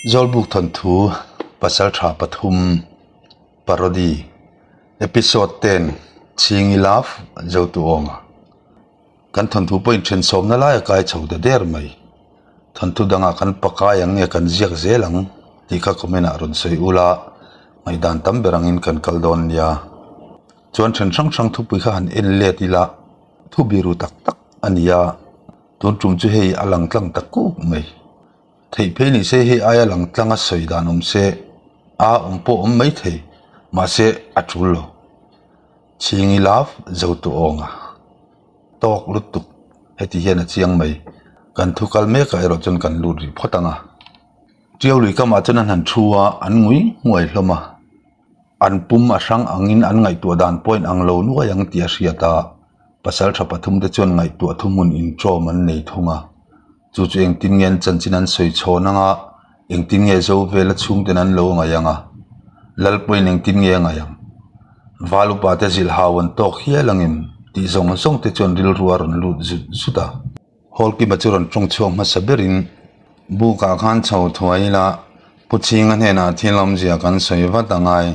Zawlbuk thawnthu Pasaltha pathum Parody Episode ten Chhingi Love Zotuawnga Kan thawnthu pawh inthen sawmna lai a kai chho ta der mai. Thawnthu dangah kan pakai ang nge kan ziak zel ang tih kha comment ah rawn sawi ula ngaihdan tam ber angin kan kal dawn nia. Chuan then hrang hrang thupui kha han en let ila thu biru tak tak a ni a, tun tum chu hei a lang tlang ta kuk mai. Theih phei ni se hei aia lang tlang a sawi dan awm se a awm pawh awm mai thei mahse a tul lo. Chhingi love zo tu awnga tawk lutuk heti hian a chiang mai. Kan thu kal mek ah erawh chuan kan lut rih phawt ang a. Tiau lui kamah chuan an han thu a an ngui nghuai hlawm a. An pum a hrang angin an ngaihtuah dan pawh in ang lo nuai ang tih a hriat a. Pasal tha pathum te chuan ngaihtuah thuhmun inṭawm an nei thung a. Chu chu engtin nge an chanchin an sawi chhawn ang a, engtin nge zo vela chhungten an lo ngaih ang a, Lalpuiin engtin nge a ngaih ang? Val upa te zilh hau an tawk hial ang em? tih zawng zawng te chuan rilru a rawn lut zut zut a. Hawlkima chu rawn tawng chhuak hmasa berin bukah khan chho thuai ila Pu Chhinga hnenah thil awmzia kan sawi vat a ngai.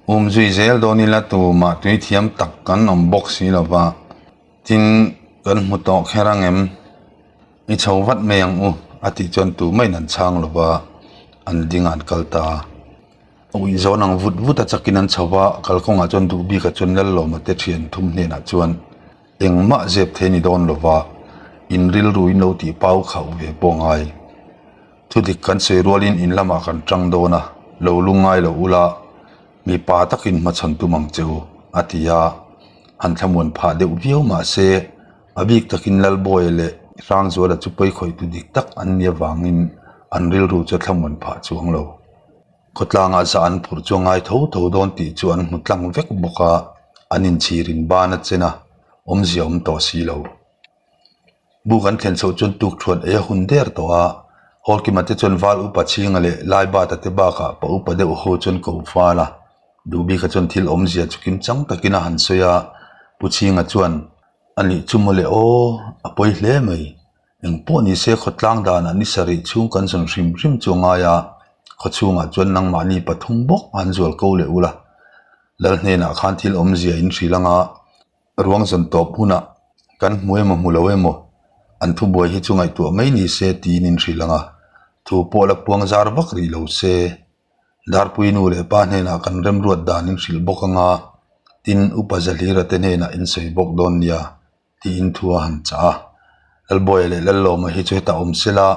Umzui zel dawn ila tumah tui thiam tak kan awm bawk si lova. Tin, kan hmu tawh kher ang em? I chho vat mai ang u, a tih chuan tu maiin an chhang lo va, an ding a an kal ta a. Uih zawn ang vut vut a chakin an chho va, kalkawngah chuan duh bikah chuan Lallawma te thian thum hnenah chuan engmah zep thei a ni dawn lo va, in rilru in lo tih pau khauh ve pawh ngai. Thudik kan sawi rualin in lamah kan tang dawn a, lo lungngai lo ula, Mipa takin hmachhawn tum ang che u, a ti a. Han thlamuan phah deuh viau mah se, a bik takin Lalbawia leh Hrangzuala chu pawikhawihtu dik tak an nih avangin an rilru chu a thlamuan phah chuang lo. Khawtlangah zah an phurh chu a ngai tho tho dawn tih chu an hmu tlang vek bawk a, an inchhirin ban a chen a, awmzia awm tawh si lo. Buk an thlen chhoh chuan tuk thuan ei a hun der tawh a, Hawlkima te chuan Val upa chhinga leh Laibata te bakah pa upa deuh ho chuan ko fal a, Duhbika chuan thil awmzia chu kim chang takin a han sawi a, Pu Chhinga chuan, A nih chu mawle aw, a pawi hle mai. Engpawh ni se khawtlang danah ni sarih chhung kan zawn hrim hrim chu a ngai a, khawchhungah chuan nangmahni pathum bawk an zual ko leh ula, Lal hnenah khan thil awmzia in hrilh ang a, Ruang zawn tawp hunah kan hmu emaw hmu lo emaw an thubuai hi chu ngaihtuah mai ni se tiin in hrilh ang a, thu pawh la puang zar vak rih lo se. Darpui nu leh pa hnenah kan remruat dan in hrilh bawk ang a, tin Upa Zahlira te hnenah in sawi bawk dawn nia tiin thu a han chah a. Lalbawia leh Lallawma hi chu hetah awm sela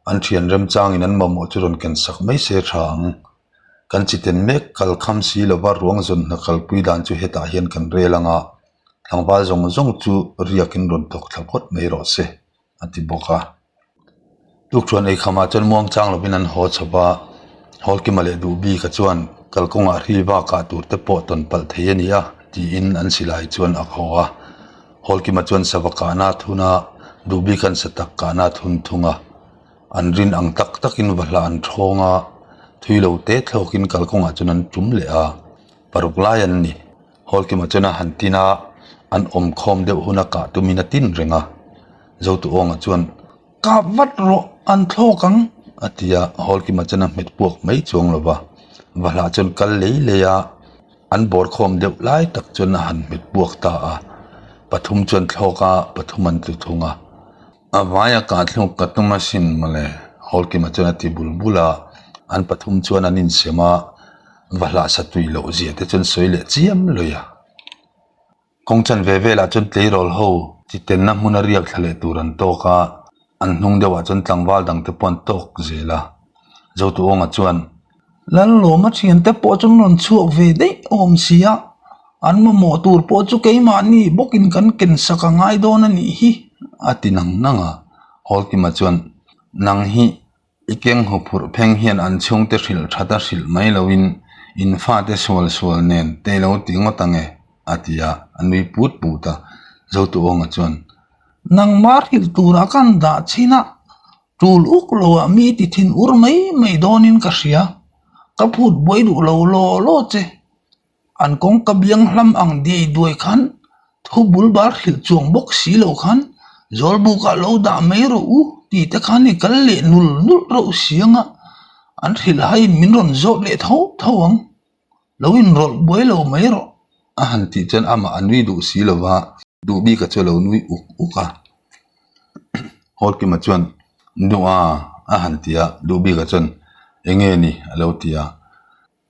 an thian remchangin an mamawh chu rawn ken sak mai se tha ang. Kan chiten mek kal kham si lova ruang zawn hna kalpui dan chu hetah hian kan rel ang a, tlangval zawng zawng chu riakin rawn thawk thla phawt mai rawh se, a ti bawk a. Tukṭhuan eikhamah chuan muangchang lovin an haw chho va, Hawlkima leh Duhbika chuan kalkawngah hri bakah tur te pawh tawn palh thei a ni a, tiin an silai chuan a haw a. Hawlkima chuan sava kahna a thun a, Duhbika'n satak kahna a thun thung a. An rin ang tak takin va hlah an thawng a, thui lo te thlawkin kalkawngah chuan an tum leh a, paruk lai an ni. Hawlkima chuan a han tin a, an awm khawm deuh huna kah tumin a tin reng a. Zotuawnga chuan, Kap vat rawh, an thlawk ang, a ti a, Hawlkima chuan a hmet puak mai chuang lo va. Va hlah chuan kal lei lei a, an bawr khawm deuh lai tak chuan a han hmet puak ta a, pathum chuan thlawk a, pathum an tlu thung a. A vaia kahthluk ka tum asin mawle, Hawlkima chuan a ti bul bul a, an pathum chuan an insem a, va hlah sa tui loh zia te chuan sawi leh chiam lui a. Kawng chan ve velah chuan tleirawl ho chi tenna hmuna riak thla leh tur an tawk a, an hnung deuhah chuan tlangval dang te pawh an tawk zel a. Zotuawnga chuan Lallawma thiante pawh chu an rawn chhuak ve daih awm si a, an mamawh tur pawh chu keimahni bawkin kan ken sak a ngai dawn a nih hi, a ti nang nang a. Hawlkima chuan, Nang hi i keng huphurh pheng hian an chhungte hrilh that a hrilh mai loin in fate sual sual nen te lo ti ngawt ang e, a ti a, a nui put put a. Zotuawnga chuan, Nangmah hrilh turah kan dah chin a, Tul uk lo ah mi ti thin ur mai mai dawnin ka hria. Ka phut buai duh lo law law che. An kawngka biang hlam ang diai duai khan thu bul bar hrilh chuang bawk si lo khan Zawlbukah lo dah mai rawh u tih te khan i kal leh nul nulh reuh si ang a. An hrilh haiin min rawn zawt leh tho tho ang, lo inrawlh buai lo mai rawh a han tih chuan amah a nui duh si lo va, Duhbika chu a lo nui uk uk a. Hawlkima chuan Duha a han ti a, Duhbika chuan Eng nge ni a lo ti a.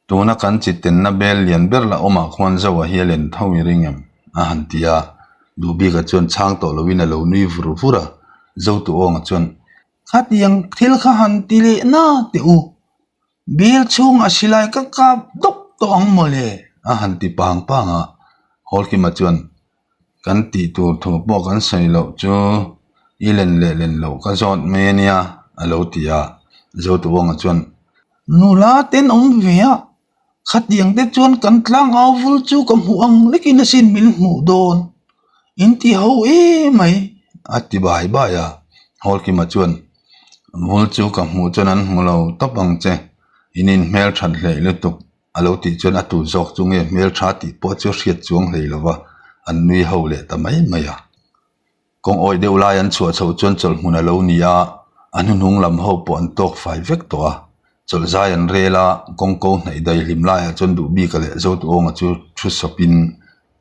Tuna kan chi tenna bel lian ber la awmah khuan Zoa hi a len tho i ring em? a han ti a, Duhbika chuan chhang tawh loin a lo nui vur vur a, Zotuawnga chuan, Khatiang thil kha han ti leh na teh u, bel chhungah silai ka kap dawp tawh ang mawle a han ti pang pang a, Hawlkima chuan, Kan tih tur thu pawh kan sawi loh chu i len leh len loh ka zawt mai a nia a lo ti a, Zotuawnga chuan, Nula tenawm ve a, khatiang te chuan kan tlangau vul chu ka hmuh ang lekin asin min hmuh dawn, in ti ho emai a ti bai bai a, Hawlkima chuan, Vul chu ka hmuh chuan an hmu lo tawp ang che, in inhmelthat hleih lutuk A lo tih chuan a tu zawk chu nge hmeltha tih pawh chu hriat chuang hlei lo va, an nui ho leh ta mai mai a. Kawng awih deuh lai an chhuah chhoh chuan chawlh hmun a lo ni a, a hnuhnung lam ho pawh an tawk fai vek tawh a. Chawlh zai an rel a, kawng ko hnaih dai hlim laiah chuan Duhbika leh Zotuawnga chu thu sawpin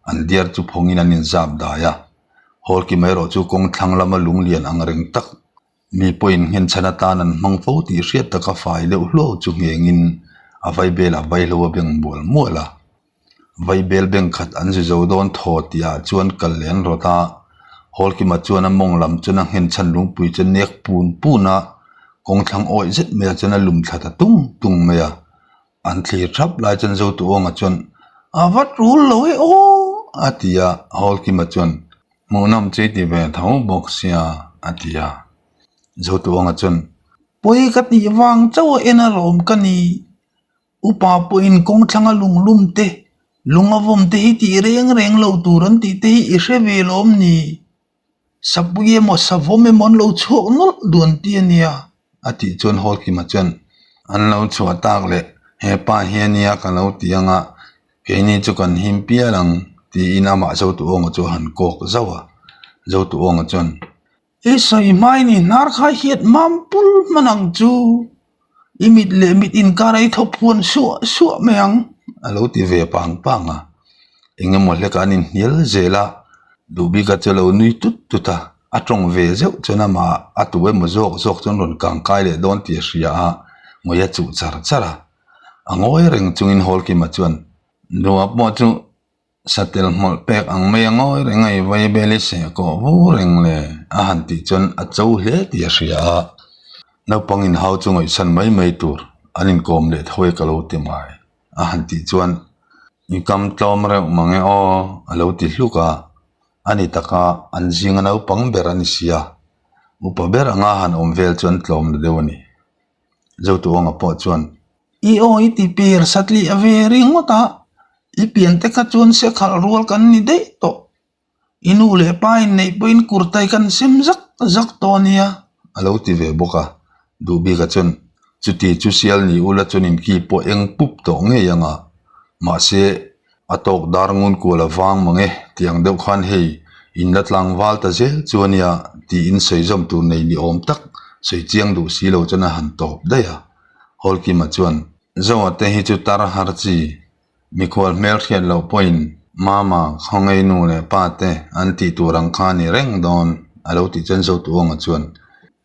an diar chu phawngin an inzap dai a. Hawlkima erawh chu kawng thlang lama lunglian ang reng tak Mi pawhin nghenchhan atan an hmang fo tih hriat taka fai deuh hluau chu nghengin a vaibel ah vaihlo a beng mual mual a. Vaibel beng khat an zu zo dawn thaw tih ah chuan kal leh an rawt a. Hawlkima chuan a mawng lam chuan a nghenchhan lungpui chu nek pun pun a, kawngthlang awih zet mai ah chuan a lum thla ta tung tung mai a. An thlir thap lai chuan Zotuawnga chuan, A va tul lo e aw! a ti a, Hawlkima chuan, Hmuhnawm chu i ti ve tho bawk sia, a ti a. Zotuawnga chuan, Pawi ka tih vang chauh a en alawm ka ni. Upa pawhin kawngthlanga lunglum te, lung a vawm te hi tih reng reng lo tur an tih te hi i hre ve lawm ni? Sapui emaw savawm emaw an lo chhuak nawlh duan ti a nia a tih chuan Hawlkima chuan an lo chhuah tak leh hepa hi a nia ka lo ti ang a keini chu kan him pial ang tiin amah Zotuawnga chu a han kawk zauh a Zotuawnga chuan I sawi hmain i hnar kha hiat mam pul hman ang chu. I mit leh mit inkar a i thawp huan suah suah mai ang a lo ti ve pang pang a. Eng emaw hlekah an inhnial zel a, Duhbika chu a lo nui tut tut a, a tawng ve zeuh chuan amah a tu emaw zawk zawk chuan rawn kang kai leh dawn tih a hria a, ngawi a chuh char char a. A ngawi reng chungin Hawlkima chuan, Nuam pawh chu Satel hmawlh pek ang mai a ngawi reng a, i vaibel i seh kawh vu reng le a han tih chuan a cho hle tih a hria a, naupang inhau chu ngaihsan mai mai tur an inkawm leh tho e ka lo ti mai a han tih chuan i kam tlawm reuh mang e aw a lo ti hluk a, a ni taka an zinga naupang ber a ni sia, upa ber anga han awm vel chu an tlawm la deuh a ni. Zotuawnga pawh chuan I aw i ti per satliah a ve ringawt a, i pian te kha chuan se khalh rual kan ni daih tawh. I nu leh pa in neih pawhin kurtai kan sem zak zak tawh a nia a lo ti ve bawk a. Duhbika chuan chuti chu sial ni ula chuan inki pawh eng pup tawh ngei ang a, mahse A tawk dar ngun kual a vang mang e tih ang deuh khan hei in la tlangval ta zel chu a nia tiin sawi zawm tur nei ni awm tak sawi chiang duh si lo chuan a han tawp daih a. Hawlkima chuan, Zoa te hi chu tar har chi, mikhual hmel hriat loh pawhin Mama, Khawngei nu leh pa te an tih tur ang kha a ni reng dawn a lo tih chuan Zotuawnga chuan,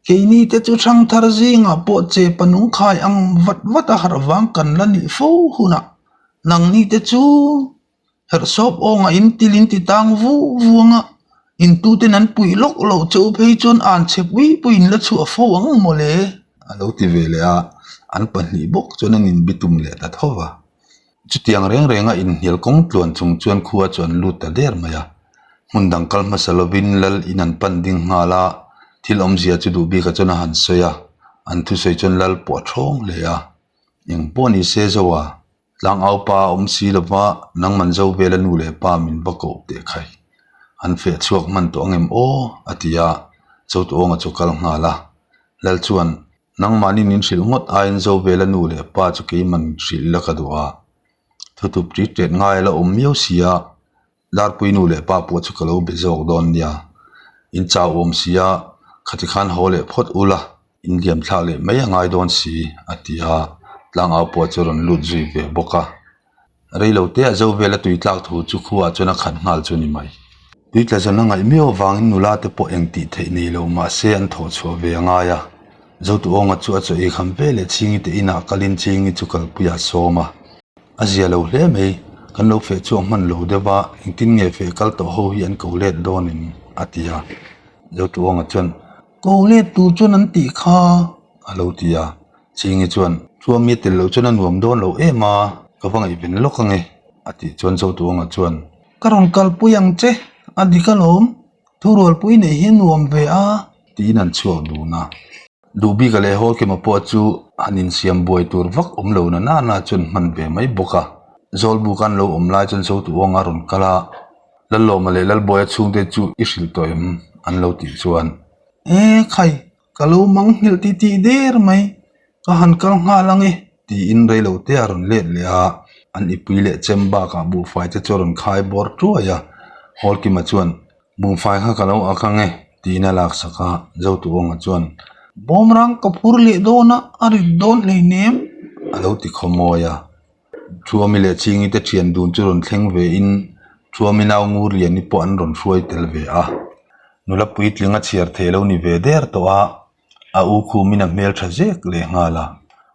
Keini te chu Thangthar zingah pawh che panung khai ang vat vat a harh vang kan la nih fo hunah Nangni te chu herhsawp awnga in til in ti tang vu vu anga intuten an puih lawk loh che u phei chuan an chhe pui pui in la chhuah fo ang mawle a lo ti ve leh a, an pahnih bawk chuan an inbitum leh ta tho va. Chutiang reng renga inhnial kawng tluan chung chuan khua chu an lut ta der mai a, hmun dang kal hmasa lovin lal in an pan ding nghal a, thil awmzia chu duh bikah chuan a han sawi a, an thusawi chuan lal pawh a thawng hle a. Eng pawh ni se zo a, tlangau pa a awm si lo va, nangman zo vela nu leh pa min va koh teh khai. An feh chhuak hman tawh angem aw? a ti a, Zotuawnga chu kal nghal a. Lal chuan, Nangmahni min hrilh ngawt aiin zo vela nu leh pa chu keiman hrilh la ka duh a, thutup ṭit ṭet ngai a la awm miau si a, Darpui nu leh pa pawh chu ka lo be zawk dawn nia. In chau awm si a, khati khan haw leh phawt ula. Inliam thlak leh mai a ngai dawn si, a ti a, tlangau pawh chu a rawn lut zui ve bawk a. Rei lo te a zo vel a tui tlak thu chu khuaah chuan a khat nghal chu ni mai. Tui tla zan a ngaih miau avangin nula te pawh eng tih theih nei lo mahse an thawh chhuah ve a ngai a. Zotuawnga chu a chaw ei kham ve leh Chhingi te inah kalin Chhingi chu kalpuiah a sawm a. A zia lo hle mai, kan lo feh chhuak hman lo deuh a, engtin nge feh kal tawh ho hi an ko let dawnin a ti a. Zotuawnga chuan, Ko let tur chuan an tih kha a lo ti a. Chhingi chuan, Chuami a tel loh chuan a nuam dawn lo em a, ka va ngaihven lawk ange a tih chuan Zotuawnga chuan, Ka rawn kalpui ang che, a dik alawm. Thurualpui neih hi nuam ve a. Tiin an chhuak dun a. Duhbika leh Hawlkima pawh chu han insiam buai tur vak awm lo na nana chuan hman ve mai bawk a. Zawlbuk an lo awm lai chuan Zotuawnga rawn kal a, Lallawma leh Lalbawia chhungte chu i hrilh tawh em? an lo tih chuan. E khai, ka lo mang nghilh ti tih der mai, ka han kal nghal ang e. Tiin reilo te a rawn let leh a, an ipui leh chem bakah buhfai te chu a rawn khai bawr tuai a. Hawlkima chuan, Buhfai kha ka lo ak ang e, tiin a laksak a, Zotuawnga chuan, Bawmrang ka phur leh dawn a, a rit dawn hleinem, a lo ti khawmawi a. Thuami leh Chhingi te thian dun chu rawn thleng ve in Thuami nau Ngurliani pawh an rawn hruai tel ve a. Nula puitling a chhiar thei lo ni ve der tawh a, a u khumin a hmel tha zek leh nghal a.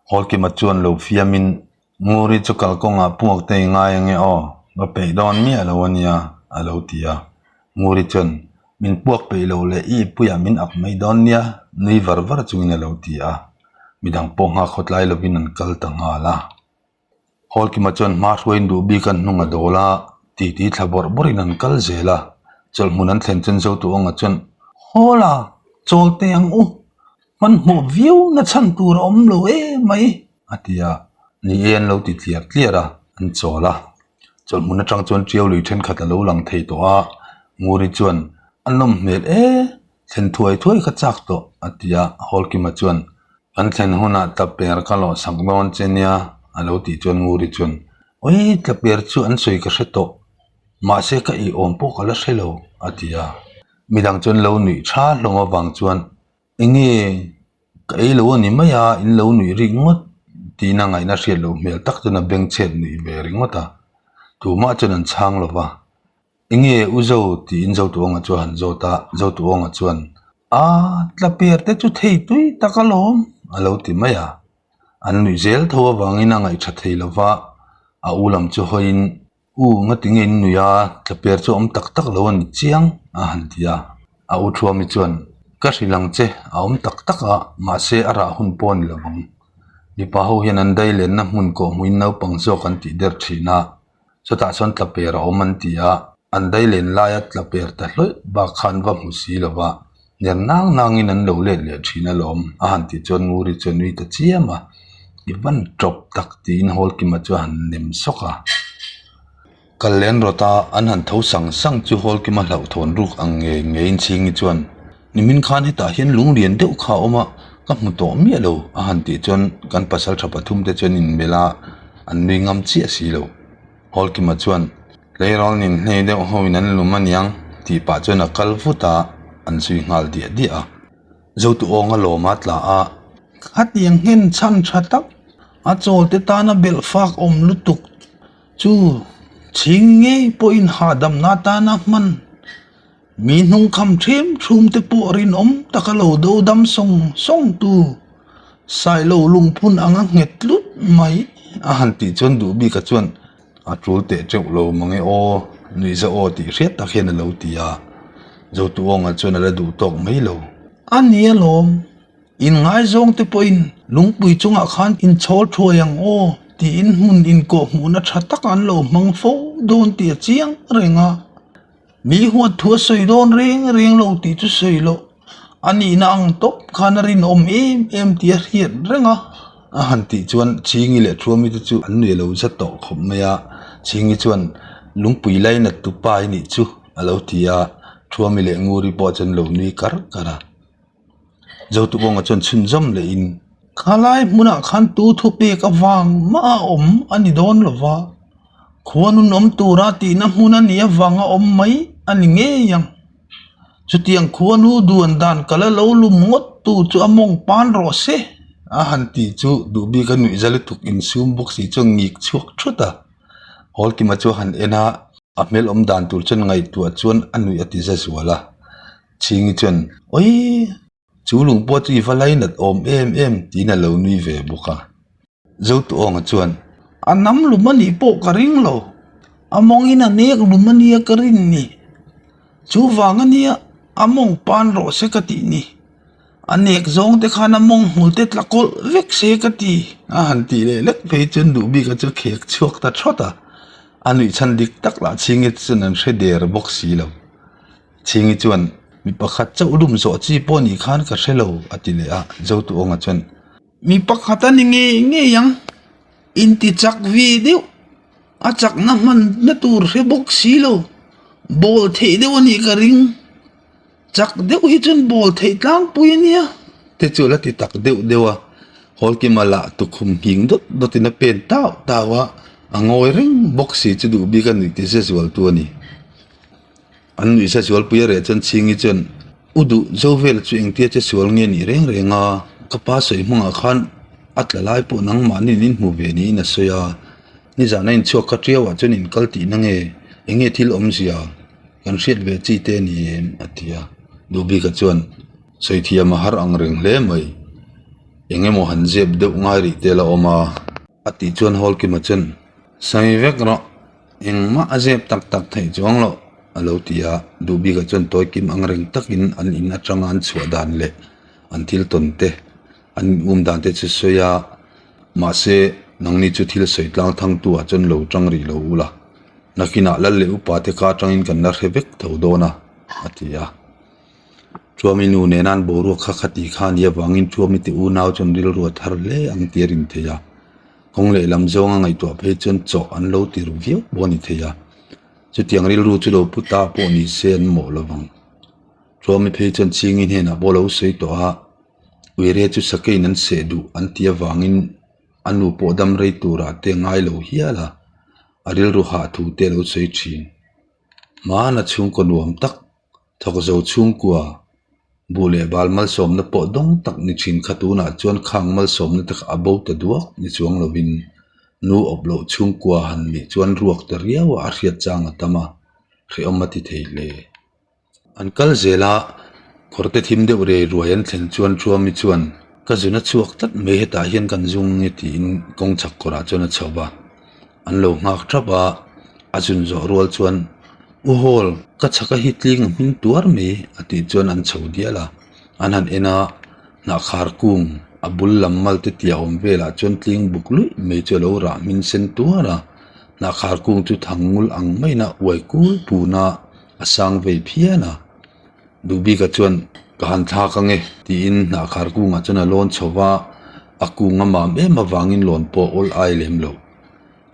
Hawlkima chuan lo fiamin Nguri chu kalkawngah puak te i ngai ange aw, va peih dawn miah lo a nia, a lo ti a. Nguri chuan, Min puak peih lo leh i ipuiah min ak mai dawn nia, nui var var chungin a lo ti a. Midang pawh nghak khawtlai lovin an kal ta nghal a. Hawlkima chuan hma hruaiin duh bik an hnung a dawl a, titi thla bawrh bawrhin an kal zel a. Chawlhmun an thlen chuan Zotuawnga chuan, Hawla, chawl teh ang u, hmanhmawh viau na chhan tur a awm lo em mai, a ti a. Ni e an lo ti tliar tliar a, an chawl a. Chawlhmun atang chuan ṭiau lui thenkhat a lo lang thei tawh a, Nguri chuan, A nawm hmel e, thlen thuai thuai kha chak tawh, a ti a. Hawlkima chuan, Kan thlen hunah tlaper ka lawh sak dawn che nia, a lo tih chuan Nguri chuan, Ui, tlaper chu an sawi ka hre tawh, mahse ka ei awm pawh ka la hre lo, a ti a. Midang chuan lo nuih tha hlawm avang chuan, Enge, ka ei lo a ni mai a, in lo nuih rik ngawt, tiin a ngaihna hriat loh hmel tak chuan a bengchhet nuih ve ringawt a. Tumah chuan an chhang lo va. Enge u Zo tiin Zotuawnga chu a han zawt a, Zotuawnga chuan, A, tlaper te chu thei tui tak alawm, a lo ti mai a. An nuih zel tho avangin a ngaihṭha thei lo va, a u lam chu hawiin, U, ngati nge in nuih a, tlaper chu a awm tak tak lo a ni chiang, a han ti a. A u Thuami chuan, Ka hrilh ang che, a awm tak tak a, mahse a rah hun pawh a ni lo vang. Mipa ho hian an dailenna hmun kawhhmuhin naupang zawk an tih der ṭhin a. Chutah chuan tlaper a awm an ti a, an dailen laia tlaper ta hlawih bak khan va hmu si lo va, ner nang nangin an lo let leh thin alawm a han tih chuan Nguri chu a nui ta chiam a, i van tawp tak tiin Hawlkima chu a han nem sawk a. Kal len rawt a, an han tho sang sang chu Hawlkima hlauhthawn ruk ang ngei ngeiin Chhingi chuan, Nimin khan hetah hian lunglian deuh kha a awm a, ka hmu tawh miah lo a han tih chuan kan pasaltha pathum te chuan inmelh a, an nui ngam chiah si lo. Hawlkima chuan, Tleirawl nin hnei deuh ho in an lum aniang tih pah chuan a kal vut a, an zui nghal diah diah a. Zotu awnga lawm a tla a. Khatiang nghen chhan tha tak, a chawl te tana belh fak awm lutuk chu chhing ngei pawhin hahdamna atana hman Mi hnung kham ṭhem ṭhum te pawh rinawm taka lo do dam sawng sawng tu Sailo lungphun anga nghet tlut mai. A han tih chuan duh bika chuan a ṭul teh ṭeuh lo mange aw, nuihza aw tih hriat tak hian a lo ti a, Zotuawnga chuan a la duh tawk mai lo. A ni alawm, inngaizawng te pawhin lungpui chungah khan inchhawl thuai ang aw tiin hmun inkawhhmuhna ṭha tak an lo hmang fo dawn tih a chiang reng a. Mi huat thu a sawi dawn reng reng lo tih chu sawi loh a nihna ang tawp khan a rinawm em em tih a hriat reng a. A han tih chuan Chhingi leh Thuami te chu an nui lo zat tawh khawp mai a, Chhingi chuan Lungpui lainat tu pa i nih chu a lo ti a, Thuami leh Nguri pawh chuan lo nui kar kar a. Zotuawnga chuan chhunzawm lehin. Khalai hmunah khan tu thu pek avang mah a awm a ni dawn lo va, khuanun awm tura tihna hmun a nih avanga awm mai a ni ngei ang. Chutiang khuanu duan dan ka la lo lum ngawt. tu chu a mawng pan rawh se a han ti chu duh bik a nuih za lutuk insum bawk si chuan ngik chhuak thut a. Hawlkima chu a han en a, a hmel awm dan tur chuan ngaihtuah chuan a nuih a ti za zual a. Chhingi chuan, Awii! Chu lung pawh chu i va lainat awm em em tiin a lo nui ve bawk a. Zotuawnga chuan, A nam lum a nih pawh ka ring lo, a mawngin a nek lum a nia ka rin ni. Chu vang a nia a mawng pan rawh se ka tih ni. A nek zawng te khan a mawng hmul te tla kawlh vek se ka ti. A han tih leh lek phei chuan duh bika chu khek chhuak ta thawt a. A nuih chhan dik tak lah chhingi chuan an hre der bawk si lo. Chhingi chuan, Mi pakhat chauh lum zawh chi pawh nih khan ka hre lo, a ti leh a. Zotuawnga chuan, Mi pakhat a ni ngei ngei ang, inti chak ve deuh, a chakna hmanna tur hre bawk si lo, bawl theih deuh a nih ka ring, chak deuh hi chuan bawl theih tlangpui a nia, te chu a la ti tak deuh deuh a, Hawlkima lah tukhum nghing dawt dawtin a pen tau tau a, a ngawi reng bawk si chu duh bik a nuih ti zia zualtu a ni. An nuihsa sualpui a reh chuan Chhingi chuan, U duh, zo vel chu engtia che sual nge nih reng reng a, ka pa sawi hmangah khan a tla lai pawh nangmahni in hmu ve niin a sawi a, nizan a inchhuak kha ṭiauah chuan in kal tihna nge, eng nge thil awmzia kan hriat ve chi te a ni em? a ti a. Duhbika chuan, Sawi thiam a har ang reng hle mai, eng emaw han zep deuh ngai rih te la awm a. A tih chuan Hawlkima chuan, Sawi vek rawh. Engmah a zep tak tak theih chuang loh a lo ti a, Duhbika chuan tawi kim ang reng takin an in atanga an chhuah dan leh an thil tawn te, an in um dan te chu sawi a, mahse nangni chu thil sawi tlang thangtu ah chuan lo tang rih lo ula, nakinah lal leh upa te ka atangin kan la hre vek tho dawn a, a ti a. Chuami nu nena an boruak kha khati kha a nih avangin Chuami te unau chuan rilru a thar hle ang tih a rin thei a. Kawng lehlam zawnga ngaihtuah phei chuan chawh an lo ti ru viau pawh a ni thei a, chutiang rilru chu lo pu ta pawh ni se an mawh lo vang. Chuami phei chuan Chingi hnenah pawh a lo sawi tawh a, Uire chu sakeiin an seh duh an tih avangin a nu pawh dam rei turah te ngai lo hial a, a rilru hah thu te a lo sawi thin. Hmana chhungkaw nuam tak Thawk zo chhungkua, buh leh bal malsawmna pawh dawng tak ni thin kha tunah chuan khang malsawmna te kha a bo ta duak ni chuang lovin nu awp loh chhungkua han nih chuan ruak ta riau a a hriat chang a tam a, hrehawm a ti thei hle. An kal zel a, kawrte thim deuh rei ruai an thlen chuan Thuami chuan ka zun a chhuak tlat mai hetah hian kan zung nge tiin kawng chhak kawrah chuan a chho va. An lo nghak thap a, a zun zawh rual chuan, U Hall, ka chhaka hi tling a hming tuar mai a tih chuan an chho dial a. An han en a, hnahkhar kung a bul lam mal te tia awm velah chuan tling buk luih mai chu a lo rah hmin sen tuar a. Hnahkhar kung chu thang ngul ang maiin a uai kul pun a, a sang vei phian a. Duhbika chuan, Ka han thlak ange, tiin hnahkhar kungah chuan a lawn chho va, a kung a mam em avangin lawn pawh a awl ai lem lo.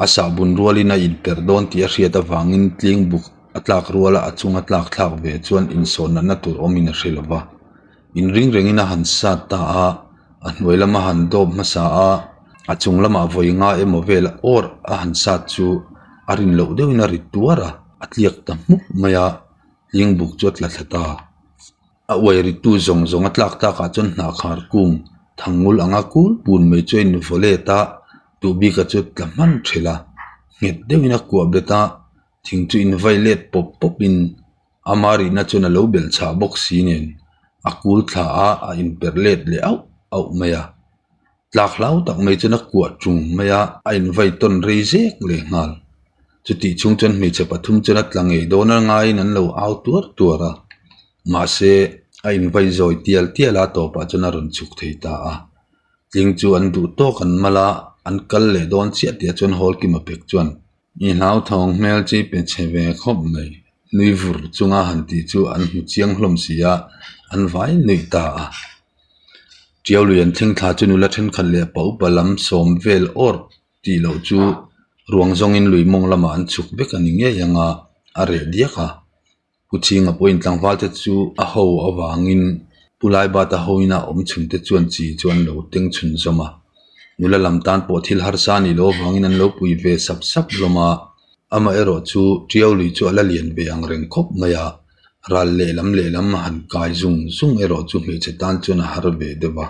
A sahbun rualin a inperh dawn tih a hriat avangin tling buk a tlak ruala a chunga tlak thlak ve chuan insawn natna tur awmin a hre lo va. Inring rengin a han sat ta a, a hnuai lama han dawp hmasa a, a chung lamah vawi nga emaw vel awr a han sat chu a rin loh deuhin a rit tuar a, a tliak ta hmuk mai a. Tling buk chu a tla thla ta. A uai ritu zawng zawng a tlak takah chuan hnahkhar kung thangngul anga kul pun mai chu a invaw let a, Duhbika chu tla hman thelh a, nghet deuhin a kuah bet a, thing chu invai let pawp pawpin ama rihna chuan a lo belh chhah bawk si nen a kul thla a, a inperh let leh auh auh mai a. Tlak hlau tak mai chuan a kuah ṭung mai a, a invai tawn rei zek leh nghal. Chutih chhung chuan hmeichhe pathum chuan a tla ngei dawn a ngaiin an lo au tuar tuar a, mahse a invai zawi tial tial a tawpah chuan a rawn chhuk thei ta a. Tling chu an duh tawk an mal a, an kal leh dawn chiah tih ah chuan Hawlkima pek chuan I hlauthawng hmel chi pe chhe ve khawp mai, nui vur chunga han tih chu an hmu chiang hlawm si a, an vai nuih ta a. Tiau lui an thleng thla chu nula thenkhat leh pa upa lam sawm vel awr tih loh chu ruang zawngin lui mawng lamah an chhuk vek a ni ngei ang a, a reh diak a. Pu Chhinga pawhin tlangval te chu a ho avangin Pu Laibata hoin a awm chhun te chuan chi chu an lo teng chhun zawm a. Nula lam tan pawh thil harsa a nih loh avangin an lo pui ve sap sap hlawm a. Amaherawh chu Tiau lui chu a la lian ve ang reng khawp mai a. Ral lehlam lehlam a han kai zung zung erawh chu hmeichhe tan chuan a har ve deuh a.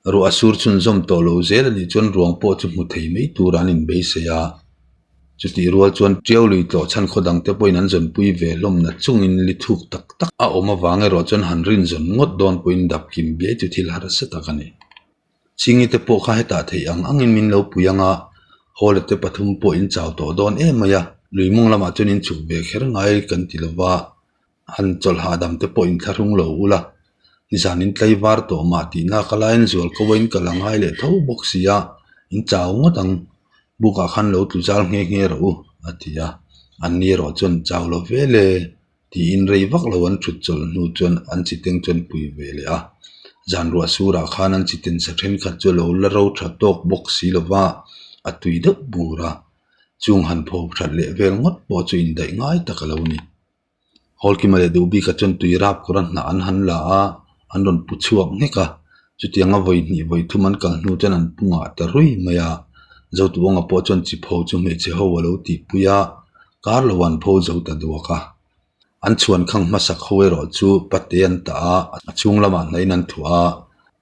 Ruah a sur chhunzawm tawh lo zel a nih chuan ruang pawh chu hmu thei mai tur an inbeisei a. Chutih rual chuan Tiau lui tlawh chhan khaw dangte pawhin an zawnpui ve hlawm na chungin li thuk tak tak a awm avang erawh chuan han rinzawn ngawt dawn pawhin dap kim biai chu thil harsa tak a ni. Chingi te pawh kha hetah theih ang angin min lo pui ang a, Hawla te pathum pawh in chau tawh dawn em mai a, lui mawng lamah chuan in chhuk ve kher ngai kan ti lova, han chawlh hahdam te pawh in thlahrung lo ula, nizan in tlai var tawh mah tihna ka laiin zual ko a in kal a ngai leh tho bawk si a, in chau ngawt ang, bukah khan lo tlu zal nghe nghe rawh u, a ti a, an ni erawh chuan chau lo ve le. Tiin rei vak lo an thut chawlh hnu chuan an chiteng chuan pui ve leh a. Zan ruah surah khan an chiten sa thenkhat chu a lo la ro tha tawk bawk si lo va, a tui deuh bur a. Chung han pho that leh vel ngawt pawh chu indaih ngai tak a lo ni. Hawlkima leh Duhbika chuan tui rap kawr a hnah an han la a, an rawn pu chhuak nghek a. Chutianga vawi hnih vawi thum an kal hnu chuan an pu ngah ta rui mai a. Zotuawnga pawh chuan chipho chu hmeichhe ho a lo tihpui a. Kar lo an pho zo ta duak a, an chhuan khang hmasak ho erawh chu pate an tah a, a chhung lamah hnaiin an thuah a,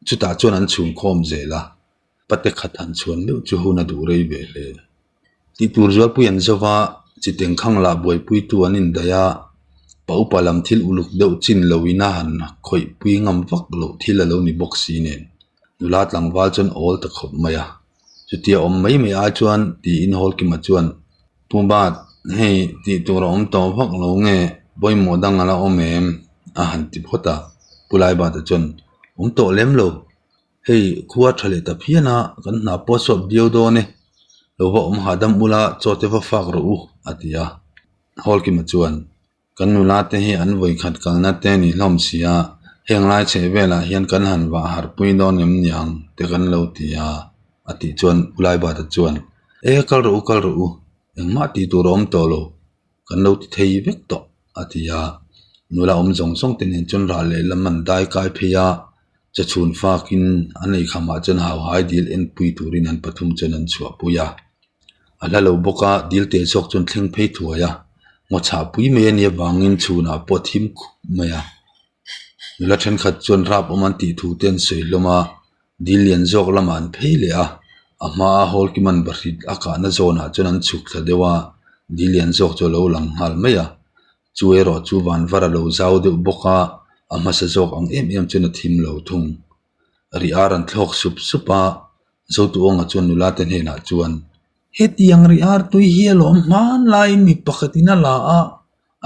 chutah chuan an chhung khawm zel a, pate khat han chhuan meuh chu hun a duh rei ve hle. Tih tur zualpui an zo va, chiteng khang lah buaipuitu an indaih a, pa upa lam thil uluk deuh chin loin a han khawihpui ngam vak loh thil a lo ni bawk si nen, nula tlangval chuan awl ta khawp mai a, chutia awm mai mai ai chuan tiin Hawlkima chuan Pu Bat, hei tih tur a awm tawh vak lo nge pawimawh dang a la awm em? a han ti phawt a. Pu Laibata chuan, Awm tawh lem lo. Hei khua tha leh ta phian a, kan hna pawh a sawp viau dawn e. Lo va awm hahdam ula, chaw te va fak rawh u, a ti a. Hawlkima chuan, Kan nula te hi an vawikhat kalna te ni hlawm si a, heng lai chheh velah hian kan han vah harh pui dawn em niang te kan lo ti a, a tih chuan U Laibata chuan, E kal rawh u kal rawh u, engmah tih tur a awm tawh lo, kan lo ti thei vek tawh, a ti a. Nula awm zawng zawng te nen chuan rah lehlam an dai kai phei a, chawchhun fakin an eikhamah chuan hauhai dil enpui turin an pathum chuan an chhuahpui a. A hla lo bawk a, dil teh zawk chuan thleng phei thuai a, ngaw chhah pui mai a nih avangin chhunah pawh a thim khup mai a. Nula thenkhat chuan rap awm an tih thu te an sawi hlawm a, dil lian zawk lamah an phei leh a, a hmaa Hawlkiman bahrit a kahna zawnah chuan an chhuk thla deuh a, dil lian zawk chu a lo lang nghal mai a. Chu erawh chu vanvar a lo zau deuh bawk a, a hmasa zawk ang em em chuan a thim lo thung. Ri ar an thlawk sup sup a, Zotuawnga chuan nula te hnenah chuan, Hetiang ri ar tui hi a lawm hmanlaiin mi pakhatin a la a,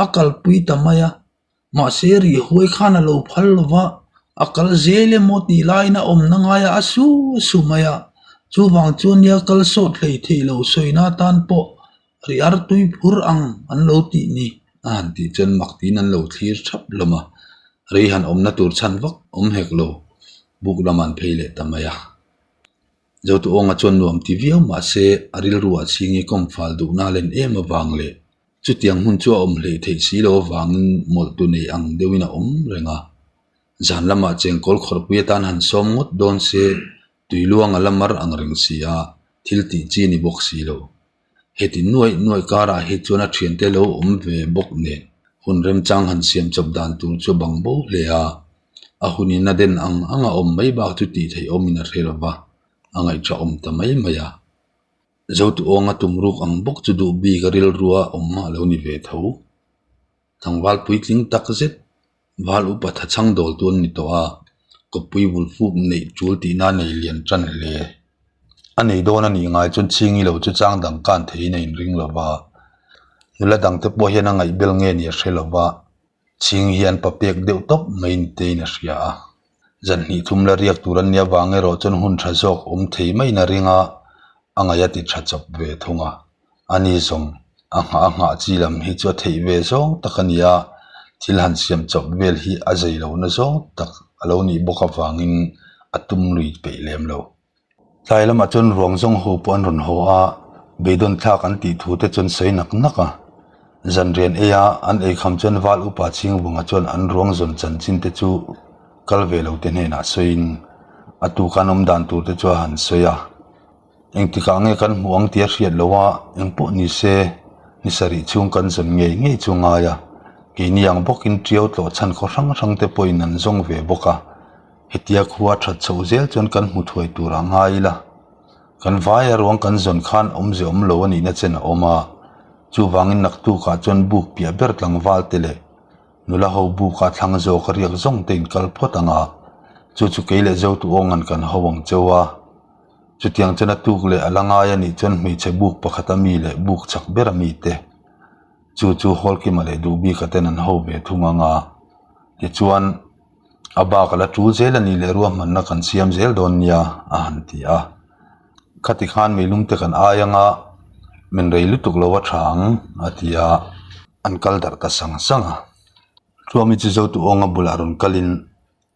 a kalpui ta mai a. Mahse ri huai khan a lo phal lo va, a kal zel emaw tih laiin a awmna ngaiah a su a su mai a. Chuvang chuan nia kal sawt hlei theih lo sawina atan pawh ri ar tui phur ang an lo tih ni. A han tih chuan mak tiin an lo thlir thap hlawm a, rei han awmna tur chhan vak awm hek lo, buk lamah an phei leh ta mai a. Zotuawnga chuan nuam ti viau mah se a rilruah chhingi kawngfal duhna a len em avang leh chutiang hmun chu a awm hleih theih si lo avangin mawlhtu nei ang deuhin a awm reng a. Zan lamah chengkawl khawrpui atan han sawm ngawt dawn se tuiluang a la mar ang reng si a, thil tih chi ni bawk si lo. Heti nuaih nuaih karah hi chuan a thiante lo awm ve bawk nen hun remchang han siam chawp dan tur chu a bang bo hle a, a hunin a den ang ang a awm mai bak chu tih theih awmin a hre lo va, a ngaihṭha awm ta mai mai a. Zotuawnga tumruk ang bawk chu duh bik a rilrua awm a lo ni ve tho. Tlangval puitling tak zet Val upa tha chhang dawl tu an ni tawh a, kawppui bul fuk neih tul tihna a nei lian tan hle. A nei dawn a nih ngai chuan chhingi lo chu chang dang kan theiin a inring lo va, nula dangte pawh hian a ngaihbel nge ni a hre lo va, chhing hi an papek deuh tawp mai ni tein a hria a. Zan hnih thum la riak tur an nih avang erawh chuan hun tha zawk awm thei maiin a ring a, a ngaih a ti tha chawp ve thung a. A ni zawng, a nghah a nghah chi lam hi chu a theih ve zawng tak a ni a, thil han siam chawp vel hi a zei lohna zawng tak a lo nih bawk avangin a tum lui peih lem lo. Tlai lamah chuan ruang zawng ho pawh an rawn haw a, beidawn thlak an tih thu te chuan sawi nak nak a. Zanrian ei a, an eikham chuan val upa Chhingvunga chuan an ruang zawn chanchin te chu kal ve lo te hnenah sawiin a tuka an awm dan tur te chu a han sawi a. Engtikah nge kan hmuh ang tih a hriat loh a, engpawh ni se ni sarih chhung kan zawn ngei ngei chu ngai a. Keini ang bawkin Tiau tlawh chhan khaw hrang hrang te pawhin an zawng ve bawk a, hetia khua that chhoh zel chuan kan hmu thuai tur a ngai ila. Kan vai a ruang kan zawn khan awmze awm lo a nihna chen a awm a, chuvangin naktukah chuan buk piah ber tlangval te leh nula ho buka thlang zawk a riak zawng te in kal phawt ang a, chu chu kei leh Zotu awngan kan ho ang cheu a. Chutiang chuan a tuk leh a la ngai a nih chuan hmeichhe buk pakhat a mi leh buk chak ber a mi te. Chu chu Hawlkima leh Duhbika ten an ho ve thung ang a, tichuan a bak a la tul zel a nih leh ruahmanna kan siam zel dawn nia a han ti a. Khati khan meilum te kan ai ang a, min rei lutuk lo a tha ang a ti a, an kal darh ta sang sang a. Chuami chu Zotu awnga bulah rawn kalin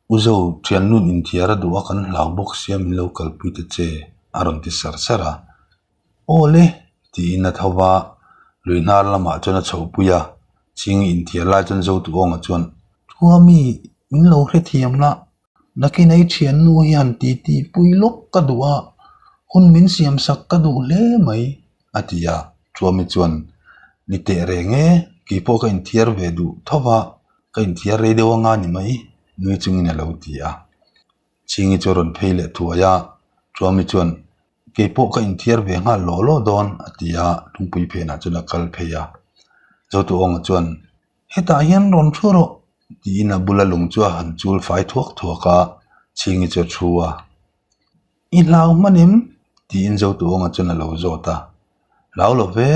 U Zo, thiannun inthiar a duh a kan hlau bawk sia min lo kalpui ta che a rawn ti sar sar a. Aw le! tiin a tho va, lui hnar lamah chuan a chhohpui a, ching inthiar lai chuan Zotu awnga chuan, Thuami, min lo hrethiam la, nakin ei thiannu hi han titi pui lawk ka duh a, hun min siamsak ka duh hle mai, a ti a. Thuami chuan, Ni teh reng e, keipawh ka inthiar ve duh tho va, ka inthiar rei deuh anga ni mai, nui chungin a lo ti a. Chhingi chu a rawn phei leh thuai a, Thuami chuan, Kei pawh ka inthiar ve nghal law law dawn, a ti a, lungpui phenah chuan a kal phei a. Zotuawnga chuan, Hetah hian rawn thu rawh, tiin a bula lung chu a han chul fai thuak thuak a, Chhingi chu a thu a. I hlau hman em? tiin Zotuawnga chuan a lo zawt a. Hlau lo ve,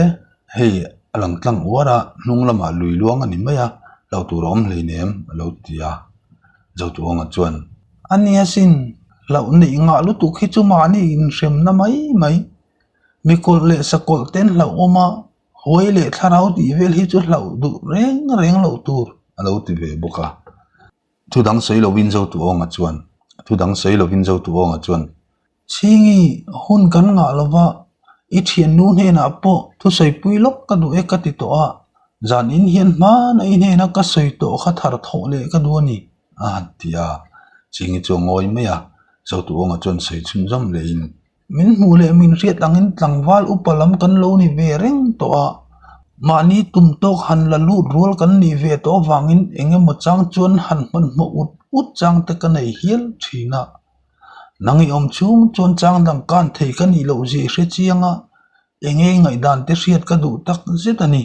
hei a lang tlang uar a, hnung lamah lui luang a ni mai a, hlauh tur a awm hleinem, a lo ti a. Zotuawnga chuan, A nia sin, hlauh neih ngah lutuk hi chu mahni inhremna mai mai. Mi kawlh leh sakawlh ten hlauh awm a, huai leh thlarau tih vel hi chu hlauh duh reng reng loh tur, a lo ti ve bawk a. Thu dang sawi lovin Zotuawnga chuan, Thu dang sawi lovin Zotuawnga chuan, Chhingi, hun kan ngah lo va, i thiannu hnenah pawh thusawipui lawk ka duh e ka ti tawh a, zan in hian hmana i hnena ka sawi tawh kha thar thawh leh ka duh a ni, a han ti a. Chhingi chu a ngawi mai a, Zotuawnga chuan sawi chhunzawm lehin, Min hmuh leh min hriat angin tlangval upa lam kan lo ni ve reng tawh a, mahni tum tawk han la lut rual kan nih ve tawh avangin eng emaw chang chuan han hmanhmawh ut ut chang te ka nei hial thin a. Nang i awm chhung chuan chang dang kan thei ka nih loh zia i hre chiang a, eng nge ngaihdan te hriat ka duh tak zet a ni.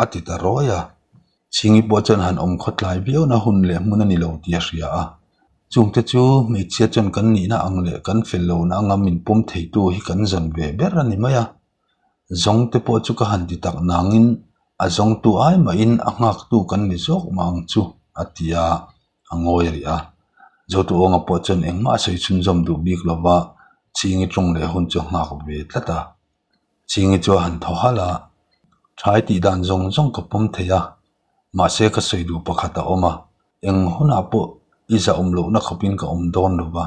A ti ta rawi a, Chhingi pawh chuan han awm khawtlai viau na hun leh hmun a ni lo tih a hria a. Chungte chu hmeichhia chuan kan nihna ang leh kan fel lohna anga min pawm theitu hi kan zawn ve ber a ni mai a. Zawngte pawh chu ka han ti tak nangin a zawngtu ai mahin a nghaktu kan ni zawk mah ang chu, a ti a. a ngawi rih a. Zotuawnga pawh chuan engmah a sawi chhunzawm duh bik lo va, Chhingi tawng leh hun chu a nghak ve tlat a. Chhingi chu a han thaw halh a, Thai tih dan zawng zawng ka pawm thei a, mahse ka sawi duh pakhat a awm a, eng hunah pawh i zahawm lohna khawpin ka awm dawn lo va,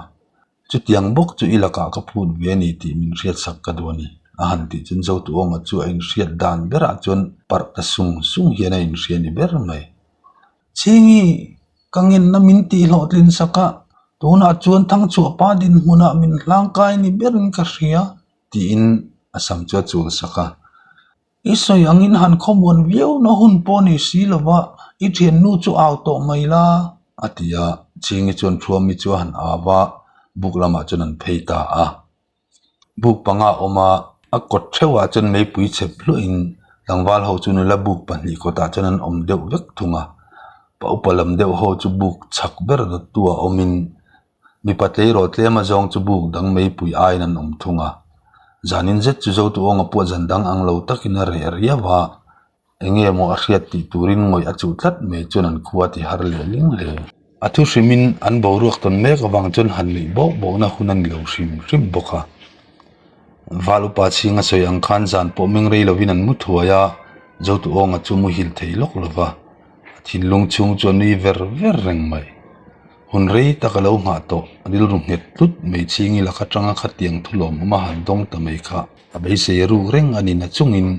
chutiang bawk chu i lakah ka phut ve a ni tih min hriatsak ka duh a ni, a han tih chuan Zotuawnga chu a inhriat dan berah chuan parh ta sung sung hian a inhria ni ber mai. Chhingi, ka ngenna min tih hlawhtlin sak a, tunah chuan Thangchhuahpa dinhmunah min hlangkai ni berin ka hria, tiin a sam chu a chul sak a. I sawi angin han khawmuan viau na hun pawh ni si lova, i thiannu chu au tawh mai la, a ti a. Chhingi chuan Thuami chu a han au a, buk lamah chuan an phei ta a. Buk panga a awm a, a kawt theuhah chuan meipui chep hluahin tlangval ho chu nula buk pahnih kawtah chuan an awm deuh vek thung a, pa upa lam deuh ho chu buk chhak ber dawttu a awmin mipa tleirawl tlem azawng chu buk dang meipui aiin an awm thung a, zanin zet chu Zotuawnga pawh zan dang ang lo takin a reh riau a. Eng nge maw a hriat tih turin ngawih a chuh tlat mai chuan an khua ti har leh ling hle. A thu hrimin an boruak tawn mek avang chuan han nuih bawk bawkna hun a ni lo hrim hrim bawk a. Val upa chhing a sawi ang khan zan pawh meng rei lovin an mu thuai a, Zotuawnga chu muhil thei lawk lo va, a thinlung chhung chu a nui ver ver reng mai. Hun rei tak a lo nghah tawh, rilru nghet tlut mai chhingi lak atanga khatiang thu lawmawm a han dawng ta mai kha. A beisei ruk reng a ni na chungin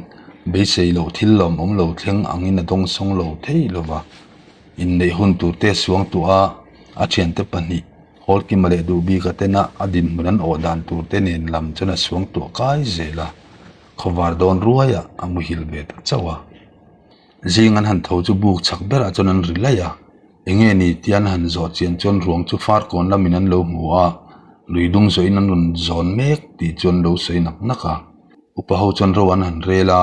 beisei loh thil lawmawm lo thleng angin a dawngsawng lo thei lo va. Inneih hun turte suang tuah a, a thiante pahnih Hawlkima leh Duhbika tena a dinhmun an awh dan turte nen lam chuan a suang tuah kai zel a, khawvar dawn ruaiah a muhil ve ta chauh a. Zing an han tho chu buk chak berah chuan an ri laih a, enge ni tia an han zawh chian chuan ruang chu farkawn lamin an lo hmu a, lui dung zawhin an rawn zawn mek tih chu an lo sawi nak nak a. Upa ho chuan ro an han rel a,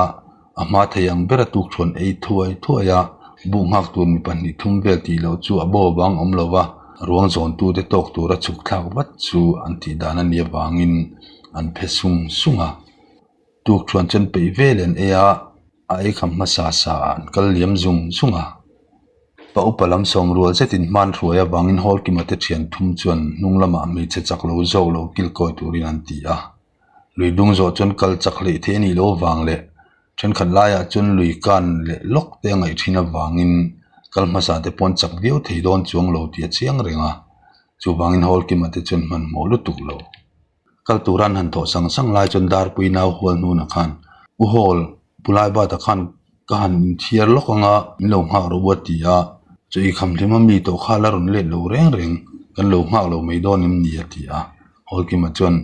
a hma thei ang bera tukthuan ei thuai thuai a, buk nghak tur mi pahnih thum vel tih loh chu a bo avang awm lo va, ruang zawntute tawk tura chhuk thlak vat chu an tih dan a nih avangin an phe sung sung a. Tukthuan chuan peih vel an ei a, a ei kham hmasa sa ah an kal liam zung zung a. Pa upa lam sawm rual zetin hman hruai avangin Hawlkima te thian thum chuan hnung lamah hmeichhe chak lo zawk lo kilkawi turin an ti a. Lui dung zawh chuan kal chak hleih theih a nih loh avang leh thenkhat laiah chuan lui kan leh lawk te a ngaih thin avangin kal hmasa te pawh an chak viau thei dawn chuang lo tih a chiang reng a. Chuvangin Hawlkima te chuan hmanhmawh lutuk lo. Kal tura an han thawh sang sang lai chuan Darpui nau hual hnunah khan, U Hawl, Pu Laibata khan ka han inthiar lawk anga min lo nghak rawh u a ti a, chaw i kham hlim a mi tawh kha la rawn let lo reng reng, kan lo nghak lo mai dawn em ni a ti a. Hawlkima chuan,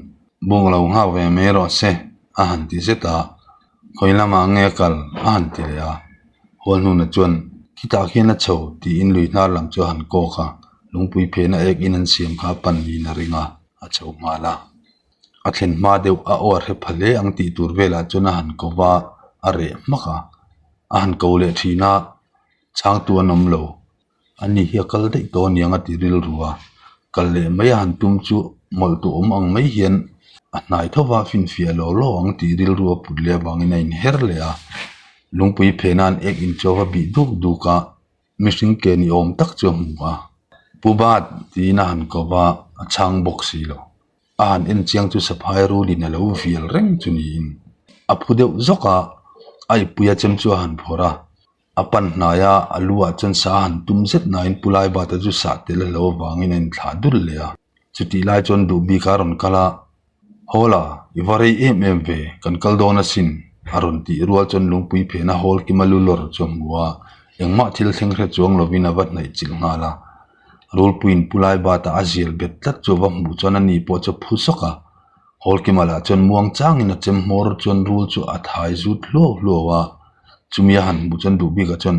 Buk lo nghak ve mai rawh se a han ti zet a, khawi lamah nge a kal a han ti leh a. Hual hnunah chuan, Khitah khian a chho tiin lui hnar lam chu a han kawk a, lungpui phena ek in an siam kha a pan niin a ring a. a chho nghal a a thlen hma deuh a aw a hre pha hle ang tih tur velah chuan a han ko va a reh hmak a a han ko leh thin a chhangtu an awm lo ani hi a kal daih tawh aniang a ti rilru a kal leh mai a han tum chu mawlh tu awm ang mai hian a hnai tho va finfiah law law ang tih rilru a put leh avangin a inher leh a lungpui phena an ek inchaw va bih duk duk a. Mihring ke ni awm tak chu a hmu a, Pu Bat tiin a han ko va, a chhang bawk si lo. A han en chiang chu saphai rulin a lo vial reng chu niin a phu deuh zawk a, a ipui a chem chu a han phawrh a, a pan hnai a, a lu ah chuan sa a han tum zet nain Pu Laibata chu sah tel a lo avangin a inthlah dul leh a. Chutih lai chuan duh bik a rawn kal a, Hawla, i va rei em em ve, kan kal dawn asin, a rawn tih rual chuan lungpui phena hawl kima lu lawr chu a hmu a, engmah thil thleng hre chuang lovin a va hnaih chilh nghal a. Rulpuiin pu lai batah a zial bet tlat chu a va hmuh chuan ani pawh chu a phu sawk a. Hawl kima lah chuan muang changin a chem hmawr chuan rul chu a thai zut hluau hluau a, chumi a han hmuh chuan duh bikah chuan,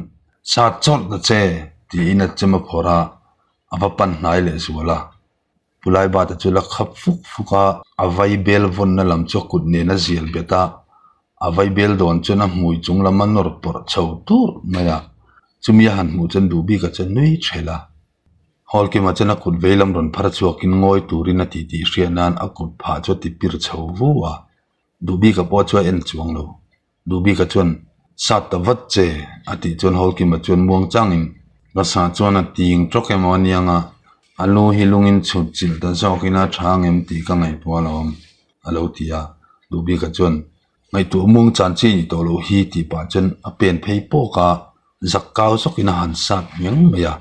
Sat chawrh ta che, tiin a chem a phawrh a. A va pan hnai leh zual a, Pu Laibata chu la khap fuk fuk a, a vaibel vawnna lam chu a kut nen a zial bet a, a vaibel dawn chuan a hmui chung lam a nawr pawrh chho tur mai a, chumi a han hmuh chuan duh bik a chuan nui thelh a. Hawlkima chuan a kut vei lam rawn phar chhuakin ngawi turin a tih tih hriat nan a kut phah chu a ti pir chho vu a, duh bika pawh chu a en chuang lo. Dubika chuan, Sat ta vat che, a tih chuan Hawlkima chuan muang changin, Ka sah chuan a ting tawk emaw a niang a, a lu hi lungin chhut chilh ta zawk ila tha angem tih ka ngaihtuah alawm, a lo ti a. Dubika chuan, Ngaihtuah muang chan chi nih tawh loh hi tih pah chuan a pen phei pawk a, zak kau zawkin a han sat ngheng mai a.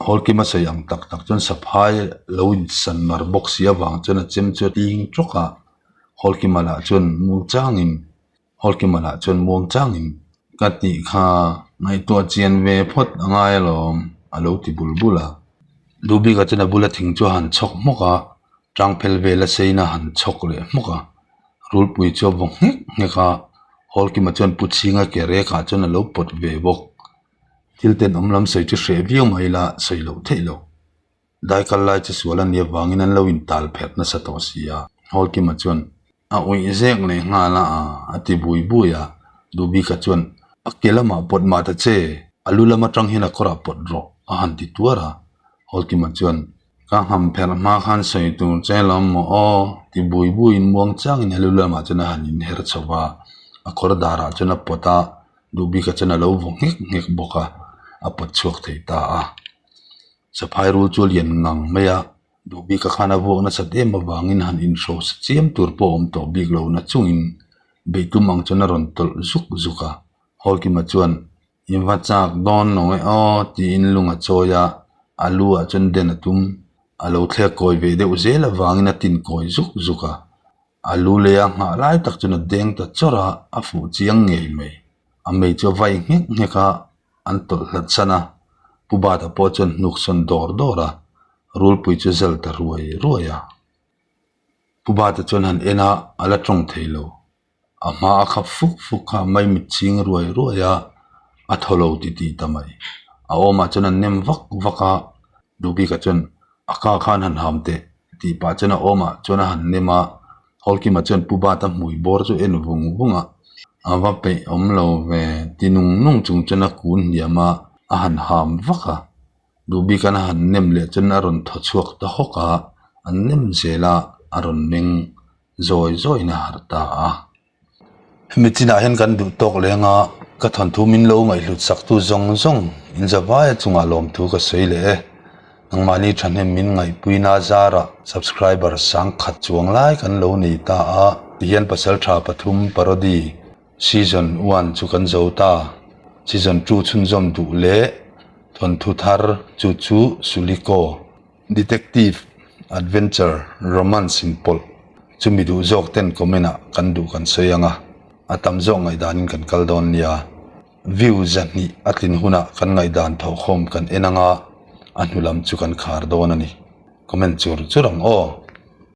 Hawlkima sawi ang tak tak chuan saphai lo insan mar bawk si avang chuan a chem chu a ting tawk a. Hawlkima lah chuan muang changin Hawlkima lah chuan muang changin ka tih kha ngaihtuah chian ve phawt a ngai alawm a lo ti bul bul a. Dubika chuan a bula thing chu a han chhawk hmawk a, tangphel vel a seina a han chhawk leh hmawk a. Rulpui chu a vaw nghek nghek a, Hawlkima chuan pu chhinga ke rekah chuan a lo pawt ve bawk. Thil tenawm lam sawi chu hreh viau mai ila sawi loh theih loh. Dai kal lai chu sual a nih avangin an lo intal pherh nasa tawh si a. Hawlkima chuan a uih zek leh nghal a, a ti bui bui a. Dubika chuan a ke lamah pawt mah ta che, a lu lam atang hian a kawrah pawt rawh a han ti tuar a. Hawlkima chuan ka ngham pherh hma khan sawi tur che lawm maw aw ti bui buiin muang changin a lu lamah chuan a han inher chho va, a kawr darah chuan a pawt a, Dubika chuan a lo vaw nghek nghek bawk a, a pawt chhuak thei ta a. Saphai rul chu a lian ngang mai a, Duhbika khan a vuak nasat em avangin han inhrosa chiam tur pawh a awm tawh bik lo na chungin beihtum ang chuan a rawn tawlh zuk zuk a. Hawlkima chuan, I va chak dawn lo e aw tiin lung a chawi a, a lu ah chuan den a tum. A lo thlek kawi ve deuh zel avangin a tin kawi zuk zuk a. A lu lei a nghah lai tak chuan a deng ta chawrh a, a fuh chiang ngei mai. A mei chu a vai nghek nghek a, an tawlh hlat san a, Pu Bata pawh chuan hnuk sawn dawr dawr a, rulpui chu zal ta ruai ruai a. Pu Bata chuan han en a, a la tawng thei lo. A hma a khap fuk fuk kha a maimit ching ruai ruai a. A thaw lo titih ta mai. A awmah chuan an nem vak vak a, Dubika chuan a ka khan han ham teh tih pah chuan a awmah chuan a han nem a, Hawlkima chuan Pu Bata hmui bawr chu en vung vung a, a va peih awm lo ve ti nung nung chung chuan a kun hniam a, a han ham vak a. Duhbikan a han nem leh chuan a rawn thaw chhuak ta hawk a, an nem zel a, a rawn meng zawi zawiin a harh ta a. Hemi chinah hian kan duh tawk leng a, ka thawnthu min lo ngaihhlut saktu zawng zawng inzavaia chungah lawmthu ka sawi leh e. Nangmahni thahnem min ngaihpuina zarah subscriber sang khat chuang lai kan lo nei ta a, tihian Pasaltha pathum parody season one chu kan zo ta. Season two chhunzawm duh leh thawnthu thar chu chu Suliko. Detective, Adventure, Romance in pawlh chu mi duh zawk ten comment ah kan duh kan sawi ang a, a tam zawk ngaihdan in kan kal dawn nia. View zahnih a tlin hunah kan ngaihdan thawhkhawm kan en ang a, a hnu lam chu kan khar dawn a ni. Comment chur chur ang aw.